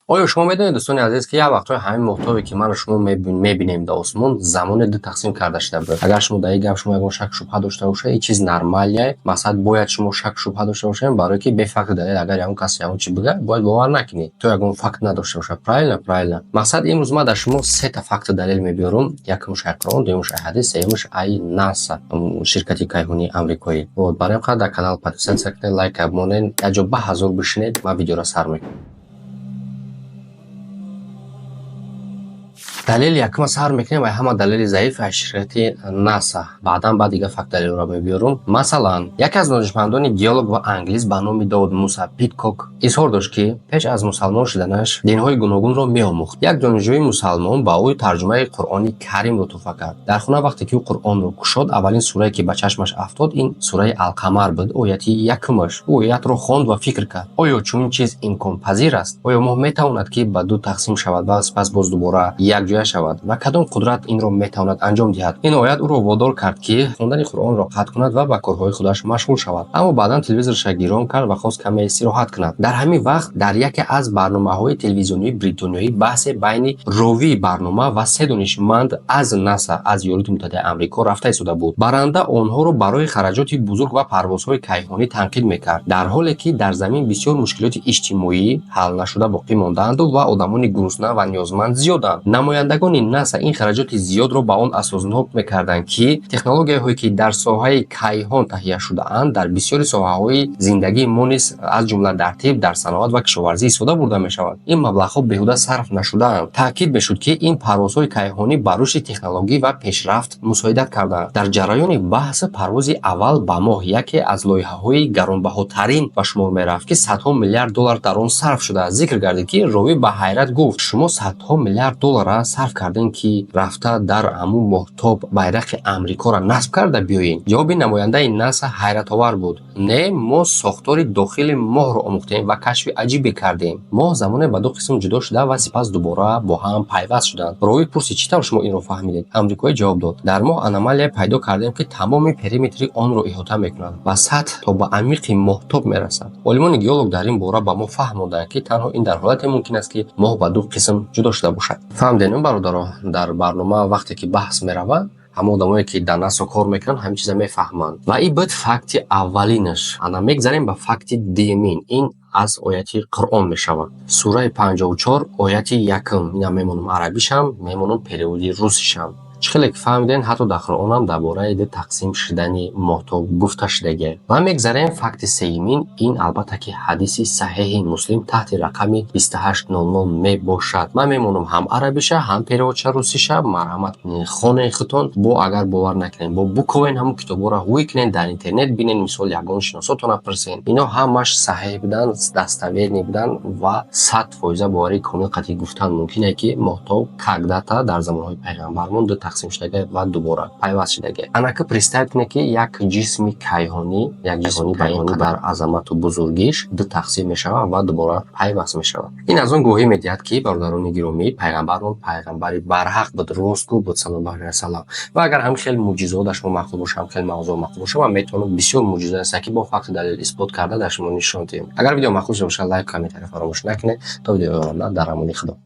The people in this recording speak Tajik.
Оё шумо медонед, дӯстони азиз, ки як вақтҳои ҳамин моҳтобе, ки ману шумо мебинем дар осмон, замоне ду тақсим карда шуда буд? Агар шумо дар ин гап шумо ягон шак шубҳа дошта бошед, ин чиз нормалия. Мақсад, бояд шумо шак шубҳа дошта бошед, барое ки бе факту далел агар ягон кас ягон чи бигӯяд, бояд бовар накунед, то ягон факт надошта бошад. Правильно, правильно. Мақсад, имрӯз ман дар шумо сета факту далел мебиёрам: якумш ай Қуръон, дуюмш ай ҳадис, сеюмш ай НАСА, ширкати кайҳонии амрикоӣ. Вот барои ин қадр дар канал подписаться кунед, лайк монед, якҷо ба ҳазор бишинед, ман видеоро сар мекунам. Далели якума сар мекунем ай ҳама далели заиф, ай ширкати НАСА. Баъдан ба дигар факт далелро мебиёрум. Масалан, яке аз донишмандони геолог ва англис ба номи Довуд Муса Питкок изҳор дошт, ки пеш аз мусалмон шуданаш динҳои гуногунро меомӯхт. Як донишҷӯи мусалмон ба ӯ тарҷумаи Қуръони Каримро туҳфа кард. Дар хона вақте ки ӯ Қуръонро кушод, аввалин сурае, ки ба чашмаш афтод, ин сураи Алқамар буд, ояти якумаш. Ӯ оятро хонд ва фикр кард: оё чунин чиз имконпазир аст? Оё моҳ метавонад, ки ба ду тақсим шавад ва сипас боз дубора якҷоя шавад? Ва кадом қудрат инро метавонад анҷом диҳад? Ин оят ӯро водор кард, ки хондани Қуръонро қатъ кунад ва ба корҳои худаш машғул шавад. Аммо баъдан телевизорша гирон кард ва хост каме истироҳат кунад. Дар ҳамин вақт дар яке аз барномаҳои телевизионии бритониёӣ баҳсе байни ровии барнома ва се донишманд аз НАСА, аз Иёлоти Муттаҳидаи Амрико, рафта истода буд. Баранда онҳоро барои хараҷоти бузург ва парвозҳои кайҳонӣ танқид мекард, дар ҳоле ки дар замин бисёр мушкилоти иҷтимоӣ ҳал нашуда боқӣ мондаанду ва одамони гурусна ва ниёзманд зиёданд. Намояндагони НАСА ин хараҷоти зиёдро ба он асоснок мекарданд, ки технологияҳое, ки дар соҳаи кайҳон таҳия шудаанд, дар бисёри соҳаҳои зиндагии мо низ, аз ҷумла дар тиб, дар саноат ва кишоварзӣ истифода бурда мешавад. Ин маблағҳо беҳуда сарф нашудаанд. Таъкид мешуд, ки ин парвозҳои кайҳонӣ ба рушди технологӣ ва пешрафт мусоидат кардаанд. Дар ҷараёни баҳс парвози аввал ба моҳ яке аз лоиҳаҳои гаронбаҳотарин ба шумор мерафт, ки садҳо миллиард доллар дар он сарф шудааст, зикр гардид, ки ровӣ ба ҳайрат гуфт: «Шумо садҳо миллиард долларра сарф кардем, ки рафта дар ҳамун моҳтоб байрақи Амрикоро насб карда биёем?» Ҷавоби намояндаи НАСА ҳайратовар буд: «Не, мо сохтори дохили моҳро омӯхтем ва кашфи аҷибе кардем. Моҳ замоне ба ду қисм ҷудо шуда ва сипас дубора бо ҳам пайваст шуданд». Ровӣ пурсид: «Чӣ тавр шумо инро фаҳмидед?» Амрикоӣ ҷавоб дод: «Дар моҳ аномалия пайдо кардем, ки тамоми периметри онро иҳота мекунад ва сатҳ то ба амиқи моҳтоб мерасад. Олимони геолог дар ин бора ба мо фаҳмонданд, ки танҳо ин дар ҳолате мумкин аст, ки моҳ ба ду қисм ҷудо шуда бошад». Фаҳмидем, бародаро? Дар барнома вақте ки баҳс меравад, ҳама одамое, ки дар НАСА кор мекунанд, ҳамин чиза мефаҳманд. Ва ин буд факти аввалинаш. Ана мегзарем ба факти дуюмин. Ин аз ояти Қуръон мешавад, сураи 54, ояти якум. Инам мемонам арабишам, мемонам переводи русишам. Чӣ хеле ки фаҳмидем, ҳатто дар Қуръонам дар бораи ду тақсим шудани моҳтоб гуфта шудагиа. Ва мегзарем факти сеюмин. Ин, албатта, ки ҳадиси саҳеҳи Муслим таҳти рақами 2800 мебошад. Ман мемонам ҳам арабиша, ҳам переводша русиша. Марҳамат, хонен худтон. Бо агар бовар накунед, бо буковен, ҳамун китобҳоро ҳуй кунед, дар интернет бинед, мисол, ягон шиносотона пурсен. Ино ҳамаш саҳеҳ буданд, достоверный буданд ва 100 фоиза боварии комил қатъӣ гуфтан мумкине, ки моҳтоб когда-то дар замонҳои пайғамбармон ду тақсим шудага ва дубора пайваст шудага. Анака представить кунед, ки як ҷисми кайҳонӣ, як ҷисми кайҳонӣ бар азамату бузургиш ду тақсим мешавад ва дубора пайваст мешавад. Ин аз он гувоҳӣ медиҳад, ки, бародарони гиромӣ, пайғамбармон пайғамбари барҳақ буд, ростгӯ буд, саллаллоҳу алайҳи васалам. Ва агар ҳамин хел мӯъҷизаҳо дар шумо маъқул боша, ҳамин хел мавзӯъ маъқул боша, ман метавонам бисёр мӯъҷиза аст, ки бо факту далел исбот карда дар шумо нишон диҳем. Агар видео маъқул шуда бошад, лайк, комментария фаромӯш накунед. То видеои оянда дар амони Худо.